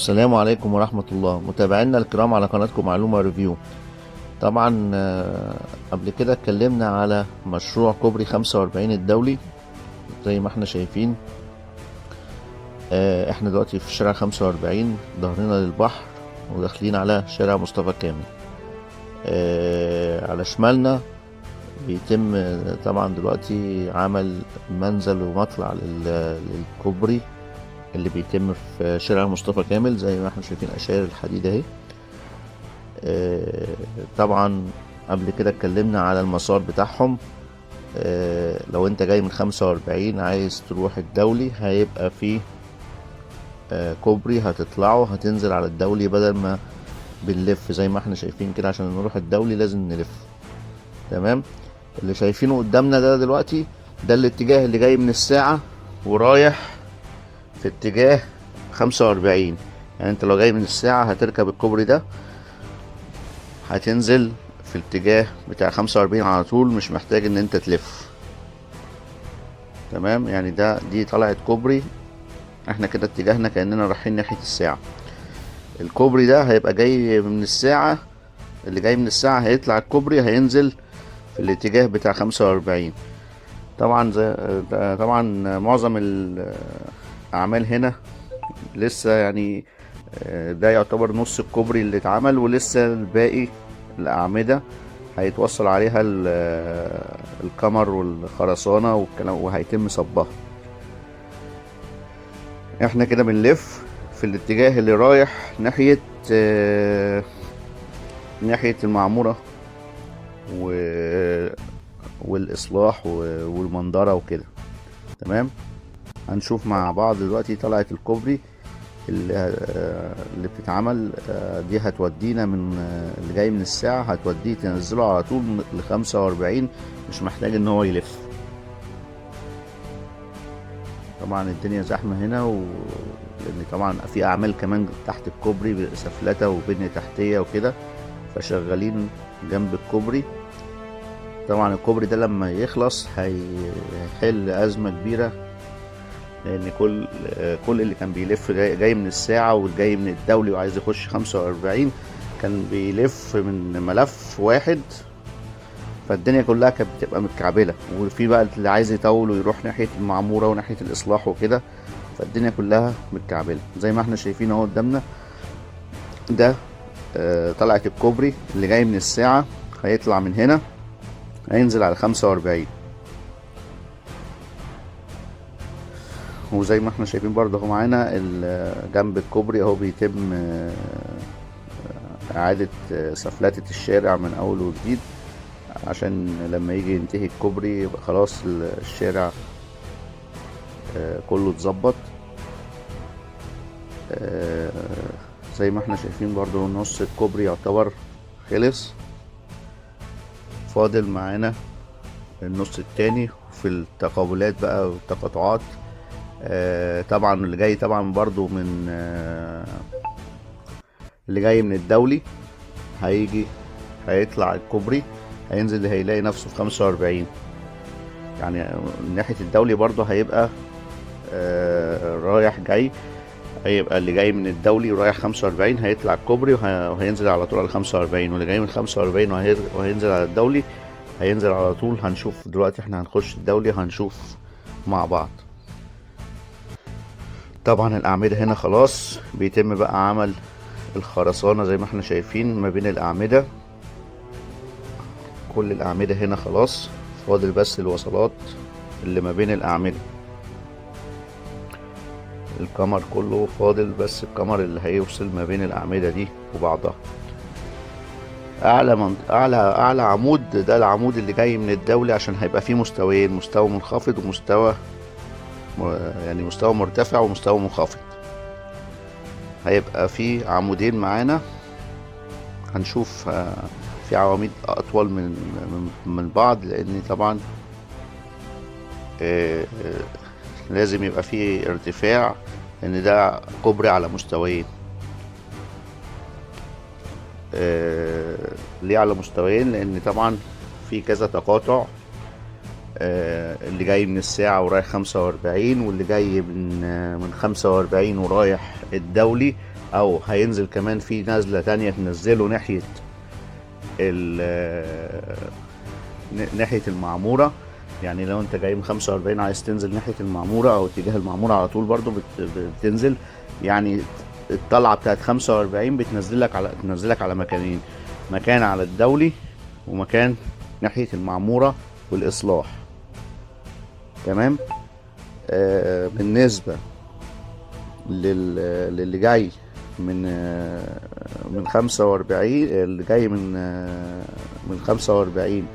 السلام عليكم ورحمة الله، متابعينا الكرام على قناتكم معلومة ريفيو. طبعا قبل كده اتكلمنا على مشروع كوبري 45 الدولي. زي ما احنا شايفين، احنا دلوقتي في شارع 45، ظهرنا للبحر وداخلين على شارع مصطفى كامل. على شمالنا بيتم طبعا دلوقتي عمل منزل ومطلع للكوبري اللي بيتم في شارع مصطفى كامل، زي ما احنا شايفين اشاير الحديد اهي. طبعا قبل كده اتكلمنا على المسار بتاعهم. لو انت جاي من 45 عايز تروح الدولي، هيبقى فيه كوبري هتطلعه هتنزل على الدولي، بدل ما بنلف زي ما احنا شايفين كده. عشان نروح الدولي لازم نلف. تمام، اللي شايفينه قدامنا ده دلوقتي ده الاتجاه اللي جاي من الساعة ورايح في اتجاه 45. يعني انت لو جاي من الساعة هتركب الكوبري ده، هتنزل في الاتجاه بتاع 45 على طول، مش محتاج ان انت تلف. تمام، يعني دي طلعت كوبري، احنا كده اتجاهنا كأننا رايحين ناحية الساعة. الكوبري ده هيبقى جاي من الساعة، اللي جاي من الساعة هيطلع الكوبري هينزل في الاتجاه بتاع 45. طبعا زي طبعا معظم الأعمال هنا لسه، ده يعتبر نص الكوبري اللي اتعمل، ولسه الباقي الأعمدة هيتوصل عليها الكمر والخرسانة والكلام، وهيتم صبها. احنا كده بنلف في الاتجاه اللي رايح ناحية المعمورة والإصلاح والمنظرة وكده. تمام، هنشوف مع بعض دلوقتي طلعت الكوبري اللي بتتعمل، دي هتودينا من اللي جاي من الساعة هتوديه تنزله على طول ل45، مش محتاج ان هو يلف. طبعا الدنيا زحمة هنا، لان طبعا في اعمال كمان تحت الكوبري، سفلتة وبنية تحتية وكده، فشغالين جنب الكوبري. طبعا الكوبري ده لما يخلص هيحل ازمة كبيرة، لان كل اللي كان بيلف جاي من الساعة والجاي من الدولي وعايز يخش 45 كان بيلف من ملف واحد، فالدنيا كلها كانت بتبقى متكعبلة. وفي بقى اللي عايز يطول ويروح ناحية المعمورة وناحية الإصلاح وكده، فالدنيا كلها متكعبلة. زي ما احنا شايفين اهو قدامنا ده، طلعت الكوبري اللي جاي من الساعة هيطلع من هنا هينزل على 45. وزي ما احنا شايفين برضه اهو معانا جنب الكوبري اهو بيتم اعادة سفلتة الشارع من اول وجديد، عشان لما يجي ينتهي الكوبري يبقى خلاص الشارع كله اتظبط. زي ما احنا شايفين برضو نص الكوبري يعتبر خلص، فاضل معانا النص التاني في التقابلات بقى والتقاطعات. طبعا اللي جاي طبعا برضو من اللي جاي من الدولي هيطلع الكوبري هينزل هيلاقي نفسه في 45. يعني من ناحية الدولي برضو هيبقى رايح جاي، هيبقى اللي جاي من الدولي ورايح 45 هيطلع الكوبري وهينزل على طول على 45، واللي جاي من 45 وهينزل على الدولي هينزل على طول. هنشوف دلوقتي احنا هنخش الدولي هنشوف مع بعض. طبعا الأعمدة هنا خلاص بيتم بقى عمل الخرسانة زي ما احنا شايفين ما بين الأعمدة، كل الأعمدة هنا خلاص، فاضل بس الوصلات اللي ما بين الأعمدة. الكمر كله فاضل بس الكمر اللي هيوصل ما بين الأعمدة دي وبعضها. أعلى عمود ده العمود اللي جاي من الدولي، عشان هيبقى فيه مستويين، مستوى منخفض ومستوى يعني مستوى مرتفع ومستوى منخفض. هيبقى فيه عمودين معانا، هنشوف، في عواميد أطول من بعض، لأن طبعا، لازم يبقى فيه ارتفاع، لأن ده كوبري على مستويين. ليه على مستويين؟ لأن طبعا في كذا تقاطع، اللي جاي من الساعة ورايح 45، واللي جاي من 45 ورايح الدولي او هينزل كمان في نزلة تانية تنزله ناحية ناحية المعمورة. يعني لو انت جاي من 45 عايز تنزل ناحية المعمورة او اتجاه المعمورة على طول برضو بتنزل. يعني الطلعة بتاعت 45 بتنزلك على مكانين، مكان على الدولي ومكان ناحية المعمورة والإصلاح. تمام. بالنسبة للي جاي من 45، اللي جاي من 45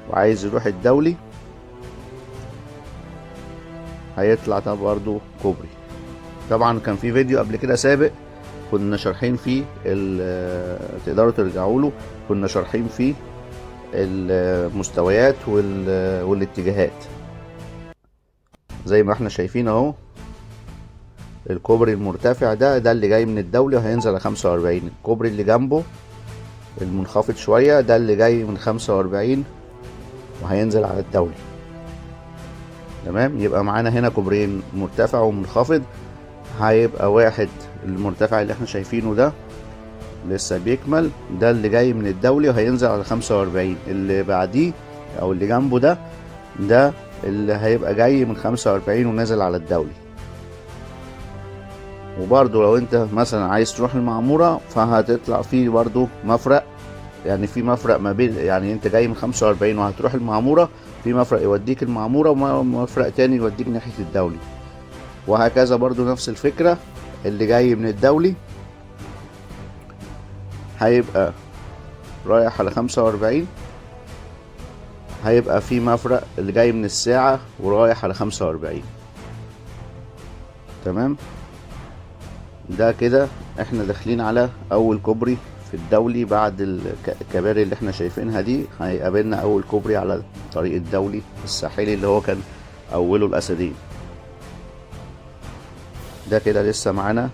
وعايز يروح الدولي هيطلع ده برضو كوبري. طبعا كان في فيديو قبل كده سابق كنا شارحين فيه تقدروا ترجعوا له، كنا شارحين فيه المستويات والاتجاهات. زي ما احنا شايفين اهو الكوبري المرتفع ده اللي جاي من الدولي وهينزل على 45. الكوبري اللي جنبه المنخفض شوية ده اللي جاي من 45 وهينزل على الدولي. تمام. يبقى معانا هنا كوبريين، مرتفع ومنخفض. هيبقى واحد المرتفع اللي احنا شايفينه ده لسه بيكمل، ده اللي جاي من الدولي وهينزل على 45. اللي بعديه او اللي جنبه ده اللي هيبقى جاي من 45 ونازل على الدولي. وبرضو لو انت مثلا عايز تروح المعمورة فهتطلع فيه برضو مفرق، يعني في مفرق ما بين، يعني انت جاي من 45 وهتروح المعمورة، في مفرق يوديك المعمورة ومفرق تاني يوديك ناحية الدولي، وهكذا. برضو نفس الفكرة، اللي جاي من الدولي هيبقى رايح على 45، هيبقى في مفرق اللي جاي من الساعة ورايح على 45. تمام. ده كده احنا داخلين على اول كوبري في الدولي بعد الكباري اللي احنا شايفينها دي. هيقابلنا اول كوبري على طريق الدولي الساحلي اللي هو كان اوله الاسدين. ده كده لسه معانا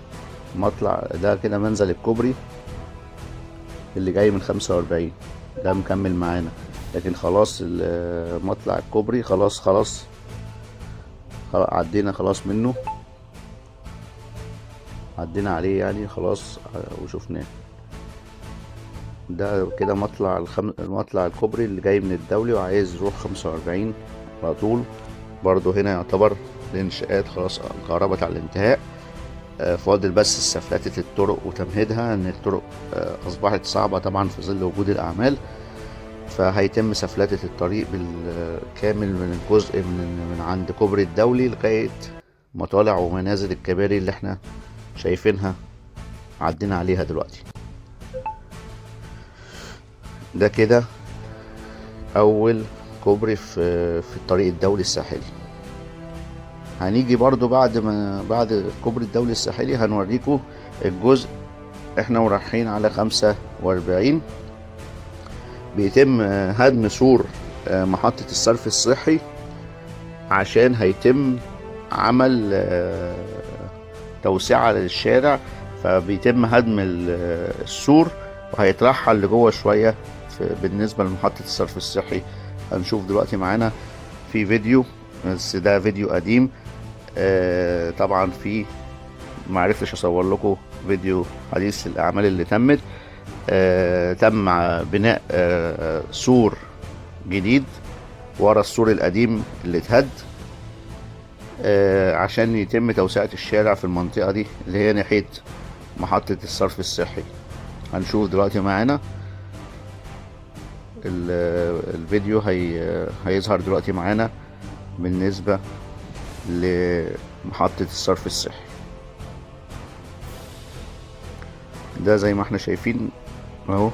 مطلع، ده كده منزل الكوبري اللي جاي من 45، ده مكمل معانا. لكن خلاص مطلع الكوبري خلاص عدينا خلاص منه، عدينا عليه يعني خلاص وشفناه. ده كده مطلع الكوبري اللي جاي من الدولي وعايز يروح 45 على طول. برضو هنا يعتبر الانشاءات خلاص قربت على الانتهاء، فاضل بس سفلتة الطرق وتمهيدها، ان الطرق اصبحت صعبة طبعا في ظل وجود الاعمال، فهيتم سفلتة الطريق بالكامل من الجزء من عند كوبري الدولي لغاية مطالع ومنازل الكباري اللي احنا شايفينها عدينا عليها دلوقتي. ده كده اول كوبري في الطريق الدولي الساحلي. هنيجي برضو بعد الكوبري الدولي الساحلي هنوريكم الجزء احنا ورايحين على 45. بيتم هدم سور محطة الصرف الصحي عشان هيتم عمل توسعة للشارع، فبيتم هدم السور وهيترحل لجوه شوية بالنسبة لمحطة الصرف الصحي. هنشوف دلوقتي معانا في فيديو، بس ده فيديو قديم، طبعا في معرفتش اصور لكم فيديو حديث للاعمال اللي تمت. تم بناء سور جديد ورا السور القديم اللي اتهد، عشان يتم توسعة الشارع في المنطقة دي اللي هي ناحية محطة الصرف الصحي. هنشوف دلوقتي معانا الفيديو هيظهر دلوقتي معانا بالنسبة لمحطة الصرف الصحي. ده زي ما احنا شايفين اهو،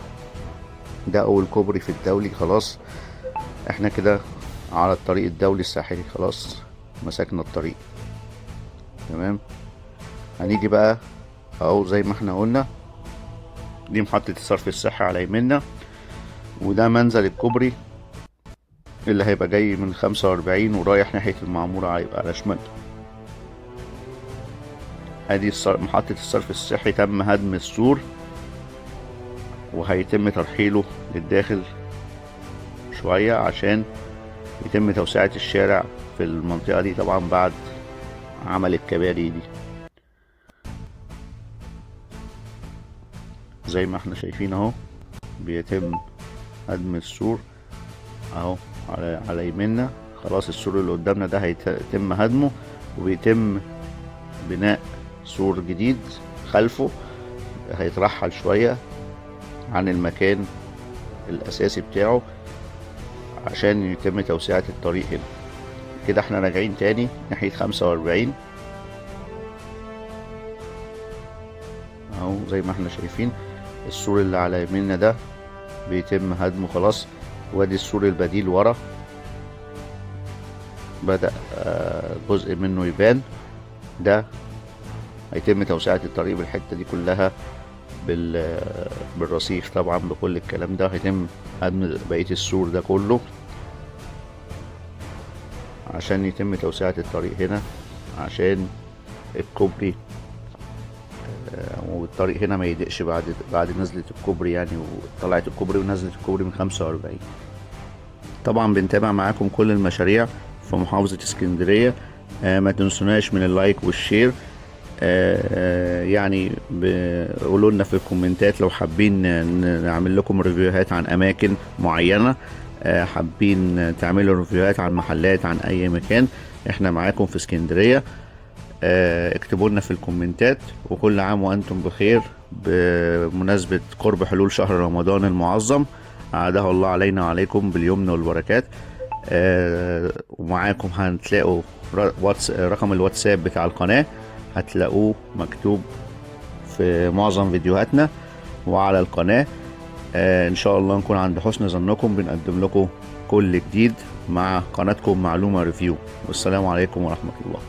ده اول كوبري في الدولي. خلاص احنا كده على الطريق الدولي الساحلي، خلاص مسكنا الطريق. تمام. هنيجي بقى اهو زي ما احنا قلنا، دي محطة الصرف الصحي على يميننا، وده منزل الكوبري اللي هيبقى جاي من 45 ورايح ناحية المعمورة، هيبقى على شمال. ادي محطة الصرف الصحي تم هدم السور وهيتم ترحيله للداخل شوية عشان يتم توسعة الشارع في المنطقة دي طبعا بعد عمل الكباري دي. زي ما احنا شايفين اهو بيتم هدم السور اهو على يميننا. خلاص السور اللي قدامنا ده هيتم هدمه، وبيتم بناء سور جديد خلفه، هيترحل شوية عن المكان الأساسي بتاعه عشان يتم توسعة الطريق هنا. كده احنا راجعين تاني ناحية 45 اهو. زي ما احنا شايفين السور اللي على يميننا ده بيتم هدمه خلاص، وادي السور البديل ورا بدأ جزء منه يبان. ده هيتم توسعة الطريق بالحتة دي كلها بالرصيف طبعا، بكل الكلام ده. هيتم هدم بقية السور ده كله عشان يتم توسعة الطريق هنا، عشان الكوبري والطريق هنا ما يضيقش بعد نزلة الكوبري يعني، وطلعت الكوبري ونزلت الكوبري من 45. طبعا بنتابع معاكم كل المشاريع في محافظة اسكندرية. ما تنسوناش من ال like وال share. يعني قولوا لنا في الكومنتات لو حابين نعمل لكم review هات عن اماكن معينة، حابين تعملوا review هات عن محلات، عن اي مكان، احنا معاكم في اسكندرية. اكتبوا لنا في الكومنتات. وكل عام وانتم بخير بمناسبة قرب حلول شهر رمضان المعظم، أعاده الله علينا وعليكم باليمن والبركات. ومعاكم هتلاقوا رقم الواتساب بتاع القناة، هتلاقوه مكتوب في معظم فيديوهاتنا وعلى القناة. إن شاء الله نكون عند حسن ظنكم، بنقدم لكم كل جديد مع قناتكم معلومة ريفيو. والسلام عليكم ورحمة الله.